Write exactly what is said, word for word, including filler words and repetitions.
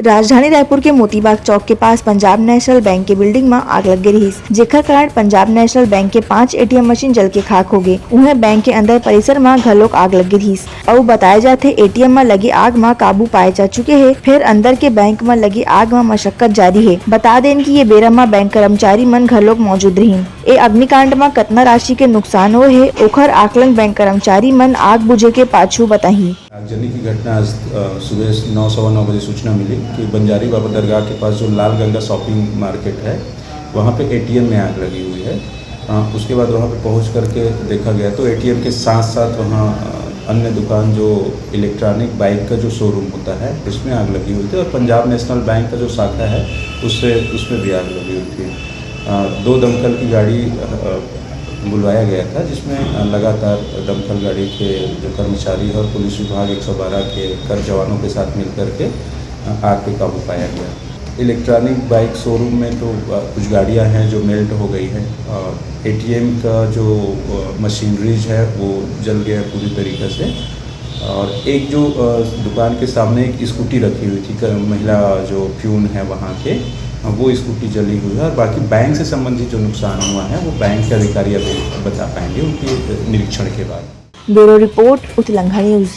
राजधानी रायपुर के मोतीबाग चौक के पास पंजाब नेशनल बैंक के बिल्डिंग म आग लग गे रिहिस, जेखर कारण पंजाब नेशनल बैंक के पांच एटीएम मशीन जल के खाक हो गे। उहें, बैंक के अंदर परिसर म घलोक आग लग गे रिहिस। अउ बताए जाथे, एटीएम म लगे आग म काबू पाए जा चुके हे, फेर अंदर के बैंक म लगे आग म मशक्कत जारी हे। बता देन कि ये बेरा म बैंक कर्मचारी मन घलोक मौजूद रिहिन। ए अग्निकांड म कतना राशि के नुकसान होए हे, ओखर आकलन बैंक कर्मचारी मन आग बुझे के पाछू बताही। आगजनी की घटना आज, अ, सुबह नौ, सवा नौ बजे सूचना मिली कि बंजारी बाबा दरगाह के पास जो लाल गंगा शॉपिंग मार्केट है, वहाँ पे एटीएम में आग लगी हुई है। अ, उसके बाद वहाँ पे पहुँच करके देखा गया तो एटीएम के साथ साथ वहाँ, अ, अन्य दुकान जो इलेक्ट्रॉनिक बाइक का जो शोरूम होता है, उसमें आग लगी हुई थी और पंजाब नेशनल बैंक का जो शाखा है, उससे, उसमें भी आग लगी हुई थी। अ, दो दमकल की गाड़ी, अ, बुलवाया गया था, जिसमें, अ, लगातार दमकल गाड़ी के जो कर्मचारी हैं और पुलिस विभाग एक सौ बारह के कर जवानों के साथ मिलकर के, अ, आग पे काबू पाया गया। इलेक्ट्रॉनिक बाइक शोरूम में तो, अ, कुछ गाड़ियां हैं जो मेल्ट हो गई हैं और एटीएम का जो, अ, मशीनरीज है वो जल गया है पूरी तरीके से। और एक जो, अ, दुकान के सामने एक स्कूटी रखी हुई थी, क-, महिला जो प्यून है वहाँ के, अ, वो स्कूटी जली हुई है और बाकी बैंक से संबंधित जो नुकसान हुआ है वो बैंक के अधिकारी अभी बता पाएंगे उनके निरीक्षण के बाद। Bureau report, Utlangha news.